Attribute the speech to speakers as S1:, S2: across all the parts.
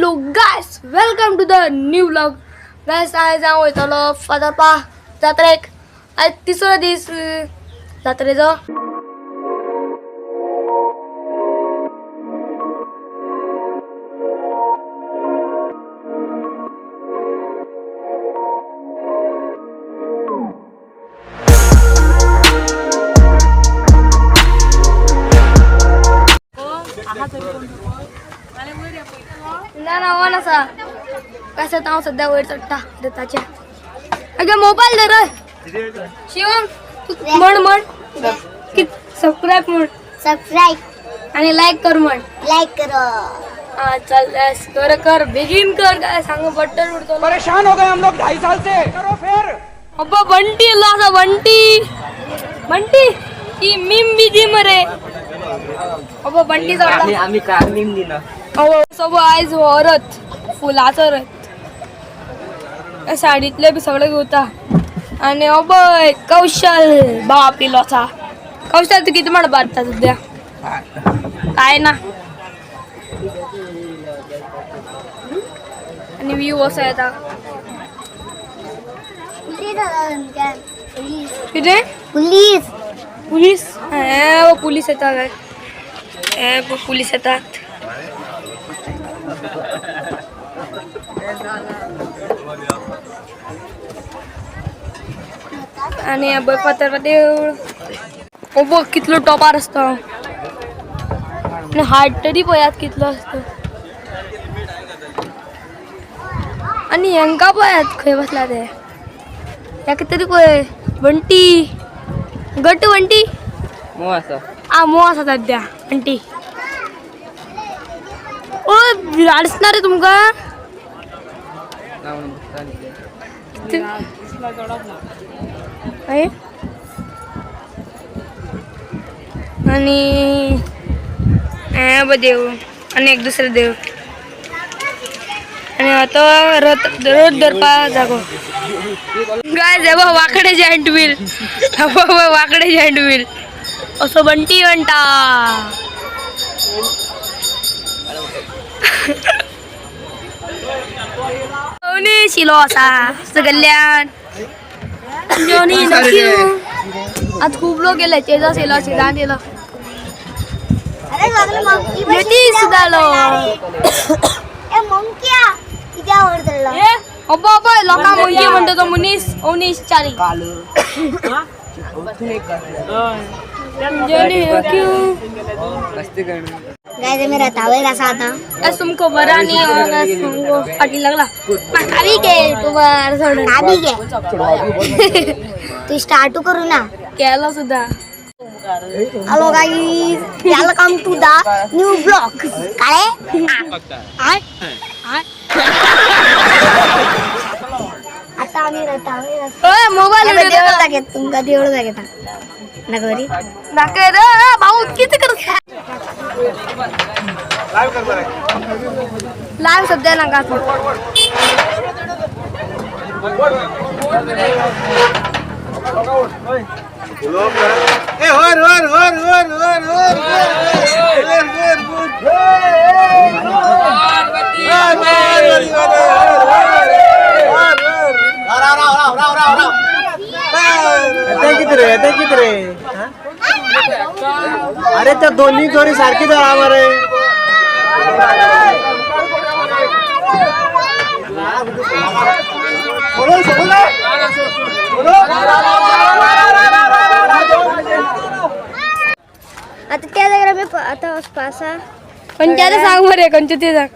S1: Hello guys, welcome to the new vlog. Guys, आयज हांव वयतलो फातर्पा जात्रेक. आयज तिसरो दीस जात्रेचो. ना ना वन आसा. कशें हांव सद्या वयर चडटा रथाच्या. अगे मोबायल धर शिवम, तूं म्हण म्हण सबस्क्रायब म्हण.
S2: सबस्क्राईब
S1: आणि लायक कर म्हण.
S2: लाईक करो.
S1: हा चल कर कर बेगीन कर. काय सांग बट्टर उडतो.
S3: परेशान हो गए हम लोग 2.5 साल से. करो फिर.
S1: अब्बा बंटी येयलो आसा. बंटी बंटी ही मीम बी दी मरे. अब्बा बंटी चडटा.
S4: आम्ही काय मीम दिना.
S1: सगळो आयज हो रथ फुलाचो रथ, साडीतले बी सगळे घेवता. आनी अबय कौशल बाप इलो आसा. कौशल तूं कितें म्हणपा आतां सद्या? काय ना. आनी व्यू असो येता.
S2: पोलीस.
S1: कितें?
S2: पोलीस.
S1: पुलीस. हे पुलीस येता काय? हे पुलीस येतात. आणि बघ फातर्पा देवूळ. ओ बघ कितलो टॉपार आसता. आनी हाड तरी पळयात कितलो आसता. आनी हेंकां पळयात खंय बसला ते. हेका तरी पळय वंटी घट वंटी.
S4: मो आसा.
S1: आ मो आसा सद्या वंटी. ओ दिसना रे तुमकां?
S4: ना म्हणून दिसता न्ही.
S1: आणि हे बघ देव आणि एक दुसरे देव. आणि आता रथ रथ धरपा जागो. गायज हे बघ वाकडे जायंट व्हील. वाकडे जायंट व्हील असो बंटी म्हणटा. अवनीश इलो आसा सगल्यान. जॉनी नक्यू. आज खूप लोक गेले. चेजस येयलो, सिद्धांत येयलो,
S2: अरे लागलं मंकी.
S1: नितीश सुद्दां आलो.
S2: ए मंक्या किती आवडतं.
S1: अब्बा अब्बा लोकांक मंकी म्हणटा तो मनीस अवनीश च्यारी. जॉनी नक्यू.
S4: मस्ती करणं.
S2: गायज आमी रथावयर आसा आता.
S1: आज तुमकां खबर आनी सामको फाटी लागला. म्हाका बी घे युट्यूबार सोडून.
S2: का बी घे तू स्टार्ट करू ना.
S1: केलो सुद्दां.
S2: Hello guys, welcome to the new blog. काय आता आम्ही रथावयर आसा.
S1: ओय मोबायल
S2: देवळ दाखयत तुमका, देवळ दाखयता नगरी.
S1: दाखय रे भाऊ किती करता. लाईव्ह सध्या नाका.
S3: ए होर होर होर होर होर होर होर होर किती रे किती रे? अरे त्या दोन्ही जोरी सारखी धरा मरे.
S2: आता त्या जाग्यार आमी आता वचपा आसा.
S1: खंयच्या ते सांग मरे, खंयचे ते सांग.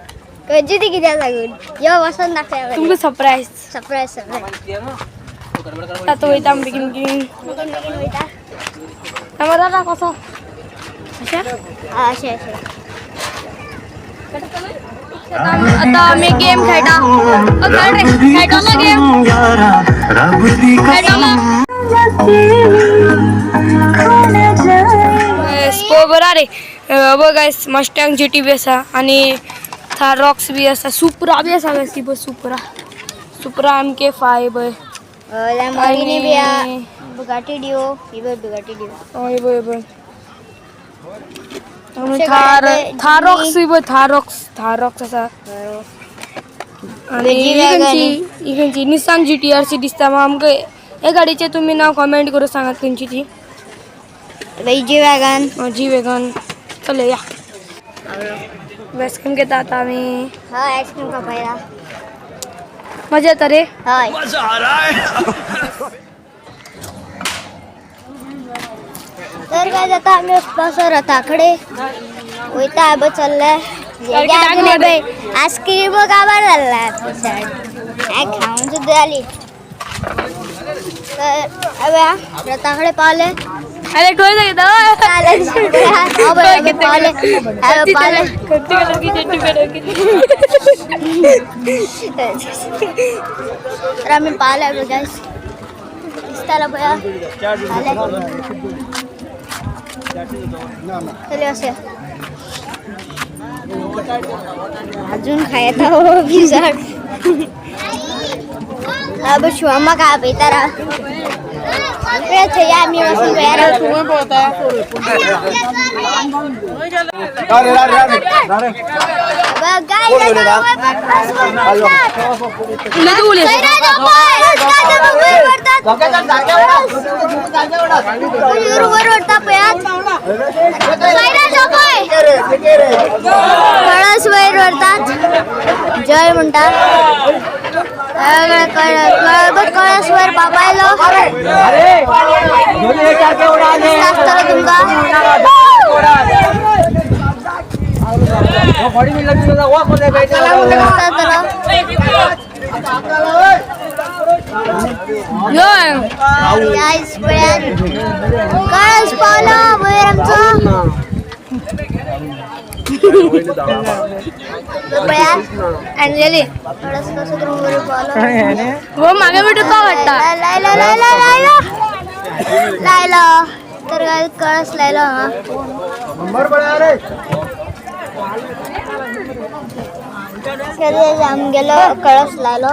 S2: खंयची ती कित्याक सांगून यो वचोन दाखय.
S1: तुमकां सरप्रायज.
S2: Surprise surprise.
S1: आतां वयता आमी बेगीन बेगीन.
S2: बेगीन बेगीन वयता.
S1: दादा कसो अशें?
S2: अशें अशें.
S1: आता आमी गेम खेळटा. खेळ रे, खेळटलो गेम खेळटलो. बरा रे. बघ गायस, मस्टँग जीटी बी आसा आणि थार रॉक्स बी आसा, सुप्रा बी आसा गायस. ती पळय सुप्रा, सुप्रा MK5 पळय.
S2: लॅम्बोर्गिनी बी आहा, बुगाटी डिओ ही पळय, बुगाटी डिओ.
S1: हय पळय पळय. थार थारॉक्स पळय, थारॉक्स थारॉक्स आसा. आनी
S2: जी
S1: ही
S2: वॅगन.
S1: खंयची, ही खंयची निसान GTR सी दिसता. आमकां हे गाडयेचें तुमी नांव कमेंट करून सांगात खंयची ती.
S2: जी वॅगन.
S1: जी वेगन. चल या, आयस्क्रीम घेता आता आमी.
S2: हय, आयस्क्रीम खावपाक.
S1: मजा येता रे.
S2: हय. तर काय जाता आमी वचपाचो रथा कडेन वयता. बय चल्ले आयस्क्रीम काबार जाल्ला, हांवें खावन सुद्दां जाली. तर हांवें रथा कडेन पावले.
S1: अरे ठोय घेता.
S2: पावले पावले पावले. तर आमी पावले गायस, दिसतालो पळया पावले. चल अशें अजून खायता हो गिजाड. हा शिवम्मा काय पळयता राव. थंय आमी वचून पळया.
S3: अरे अरे अरे अरे.
S1: उलयता उलयता.
S2: कळस वयर व्हरतात, जय म्हणटात. कळस वयर बाबायलो आसतलो तुमकां. गाईस पळयात, कळस पावलो वयर आमचो पळयात.
S1: अंजली.
S2: कळस कसो तरी वयर पावलो.
S1: हो, मागे भेटू तो वाटता.
S2: लायलो लायलो लायलो लायलो. तर काय कळस लायलो हांगा. आमगेलो कळस लायलो.